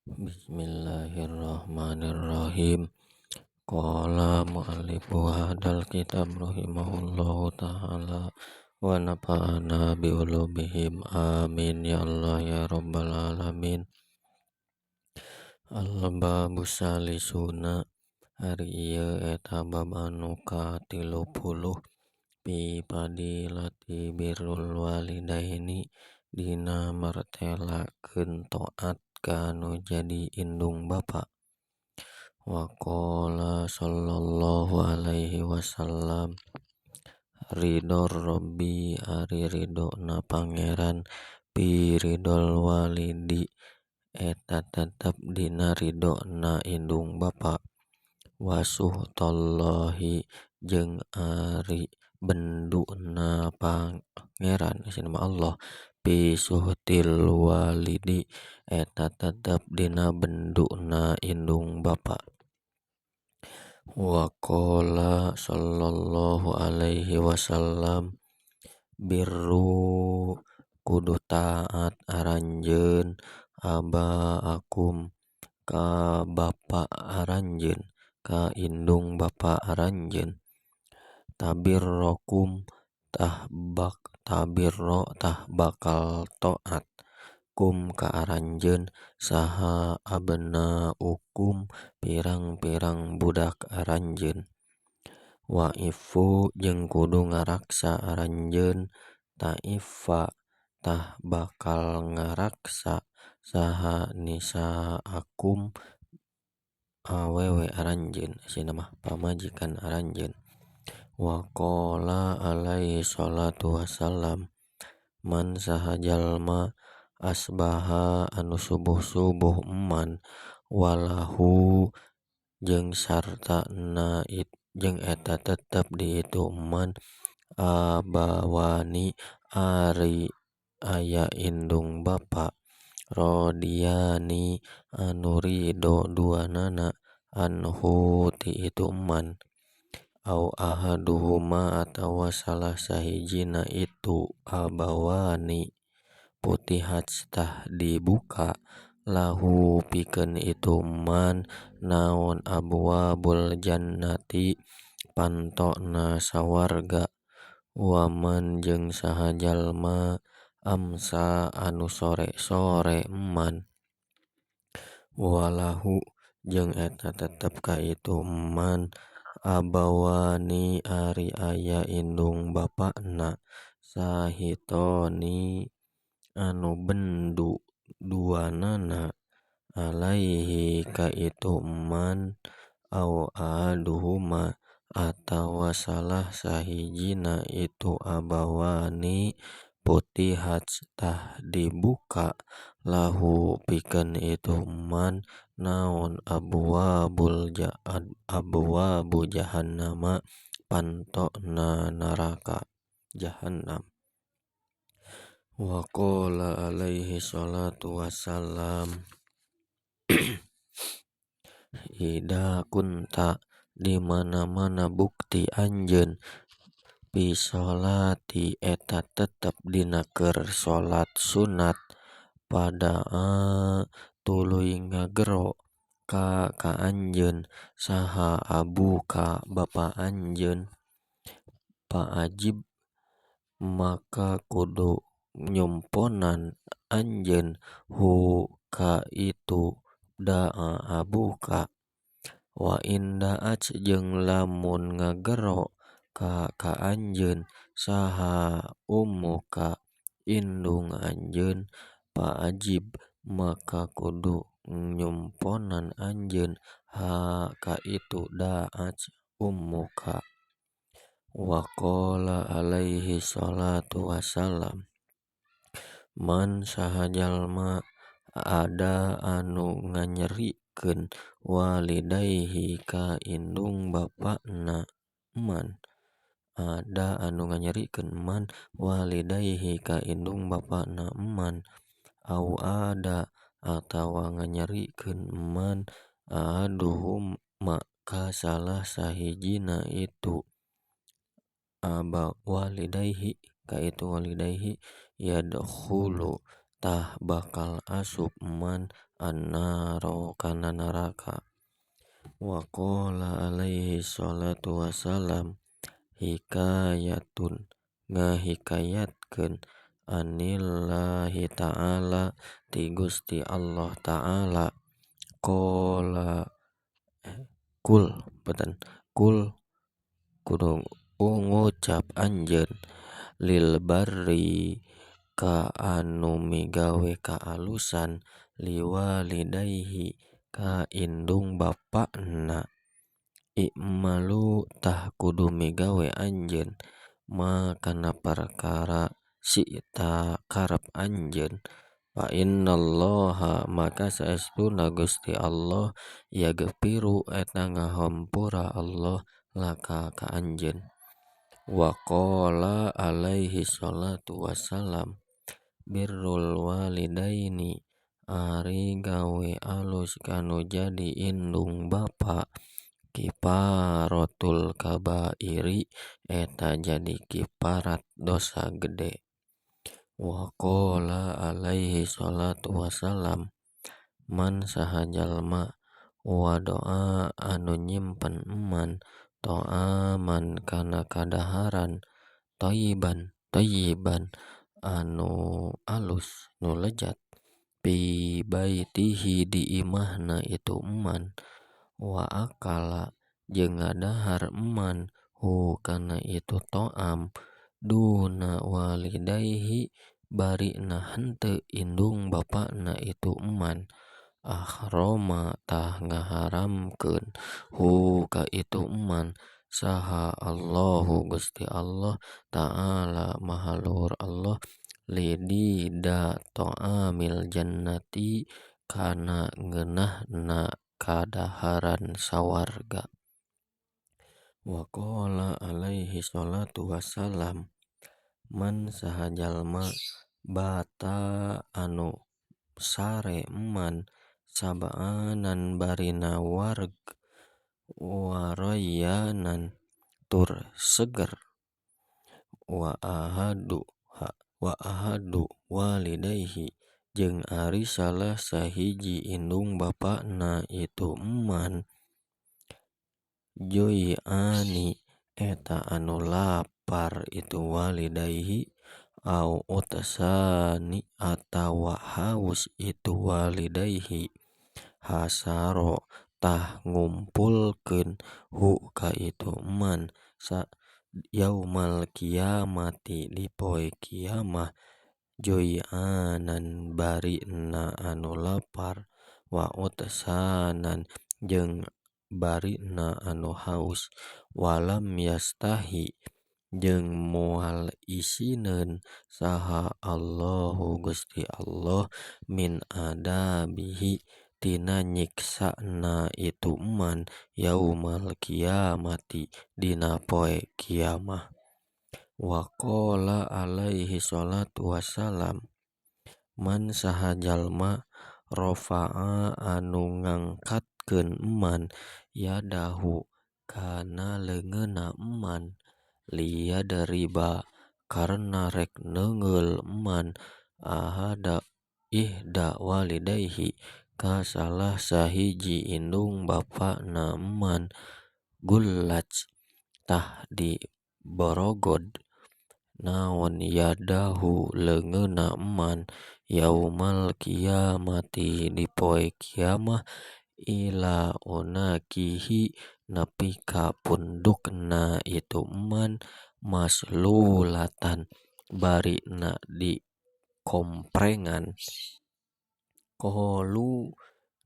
Bismillahirrahmanirrahim. Qala muallifu hadzal kitab rahimahullahu taala wa nafa'ana bi ulumihim, amin ya Allah ya rabbal alamin. Al-babu salisuna ari ieu eta bab anu ka-30 fi fadilati birrul walidaini dina martelakeun taat ka anu jadi indung bapa. Wa qala sallallahu alaihi wasallam ridho rabbi ari ridho na pangeran fi ridhol walidi eta tetep dina ridho na indung bapa. Wa suhtallahi jeung ari benduna pangeran cenah Allah fi suhtil walidi eta tetep dina benduna indung bapa. Wa qala sallallahu alaihi wasallam birru kudu taat aranjeun abaakum ka bapa aranjeun ka indung bapa aranjeun tabirrokum tah bak tabirro tah bakal taat kum ka aranjeun saha abnaukum pirang-pirang budak aranjeun. Wa iffu jeung kudu ngaraksa aranjeun taiffa tah bakal ngaraksa saha nisaakum awewe aranjeun cenah mah pamajikan aranjeun. Wa qala alaihi salatu wassalam man saha jalma asbaha anu subuh-subuh eman walahu jeung sarta na jeung eta tetep di itu eman abawani ari aya indung bapa rodiani anu ridho duanana anhu ti itu eman au ahaduhuma atawa salah sahijina itu abawani putihat tah dibuka lahu pikeun itu eman naon abwabul jannati pantona sawarga. Waman jeung saha jalma amsa anu sore-sore eman walahu jeung eta tetep ka itu eman abawani ari aya indung bapana sahitoni anu bendu duanana alaihi ka itu eman au ahaduhuma atawa salah sahijina itu abawani putihat tah dibuka lahu pikeun itu eman naon abwabul abwabu jahannama pantona neraka jahannam. Wa qala alaihi salatu wassalam ida kunta di mana-mana bukti anjeun fi sholati eta tetep dina keur salat sunat padaa tuluy ngagero ka ka anjeun saha abuka bapa anjeun paajib maka kudu nyumponan anjeun hu ka itu daa abuka. Wa indaat jeung lamun ngagero ka ka anjeun saha ummuka indung anjeun paajib maka kudu nyumponan anjeun ha ka itu daat ummuka. Wa qala alaihi salatu wassalam man saha jalma ada anu nganyerikeun walidaihi ka indung bapana man ada anu nganyerikeun man walidaihi ka indung bapana man au ada atawa nganyerikeun man ahaduhuma ka salah sahijina itu aba walidaihi ka itu walidaihi yadkhulu tah bakal asup man annaro kana neraka. Wa qala alaihi shalatu wassalam hikayatun ngahikayatkeun anillahi ta'ala ti Gusti Allah ta'ala qala kul beten kul kudu ngucap anjeun lil barri ka anu migawe kaalusan liwalidaihi ka indung bapana i'malu tah kudu migawe anjeun ma kana perkara syi'ta karep anjeun fa innallaha maka saestuna Gusti Allah yaghfiru eta ngahampura Allah laka ka anjeun. Wa qala alaihi shalatu wassalam birrul walidaini ari gawe alus kanu jadi indung bapa kifaratul kabairi eta jadi kifarat dosa gede. Wa qala alaihi shalatu wassalam man saha jalma wadoa anu nyimpen eman to'aman kana kadaharan thayyiban thayyiban anu alus nu lejat fi baitihi di imahna itu eman wa akala jeung ngadahar eman hu kana itu to'am duna walidaihi bari na henteu indung bapana itu eman ahroma tah ngaharamkeun hu ka itu eman saha Allahu Gusti Allah ta'ala maha luhur Allah lidida to'amil jannati kana ngeunahna kadaharan sawarga. Wa qala alaihi shalatu wassalam man saha jalma bata anu sare eman sabaanan barina wareg warayyanan tur seger wa ahadu walidaihi jeung ari salah sahiji indung bapana itu eman joy'ani eta anu lapar itu walidaihi au utsani atawa haus itu walidaihi hasaro tah ngumpulkeun hu ka itu eman sa yaumal kiamati di poe kiamah joy'anan barina anu lapar wa utsanan jeung barina anu haus walam yastahi jeung moal isineun saha Allahu Gusti Allah min adabihi tina nyiksana itu eman yaumal kiamati dina poe kiamah. Wa qala alaihi shalatu wassalam man saha jalma rofa'a anu ngangkatkeun eman yadahu kana leungeunna eman liyadriba karena rek neungeul eman ahada ihda walidaihi ka salah sahiji indung bapana eman gullat tah di borogod naon yadahu leungeunna eman yaumal kiamati di poe kiamah ila unakihi nepi ka pundukna itu eman maslulatan barina di komprengan. Qalu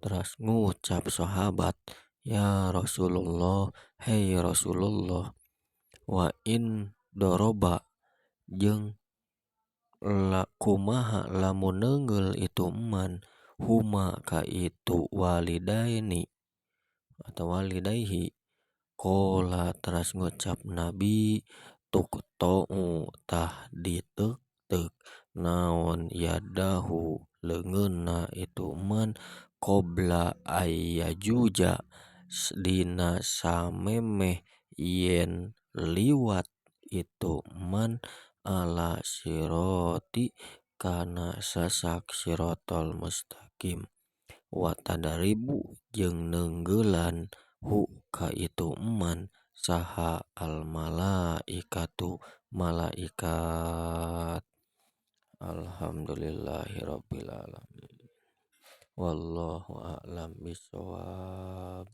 teras ngucap sahabat ya Rasulullah hei Rasulullah wa in doroba jeung kumaha lamun neungeul itu eman huma ka itu walidaini atau walidaihi qala teras ngucap nabi tuqta'u tah diteukteuk naon yadahu leungeunna itu eman qabla ayyajuja dina samemeh yen liwat itu eman ala siroti kana sasak sirotol mustaqim. Wa tadribu jeung neunggeulan hu ka itu man saha al malaikatu malaikat. Alhamdulillahirabbil alamin. Wallahu a'lam bishawab.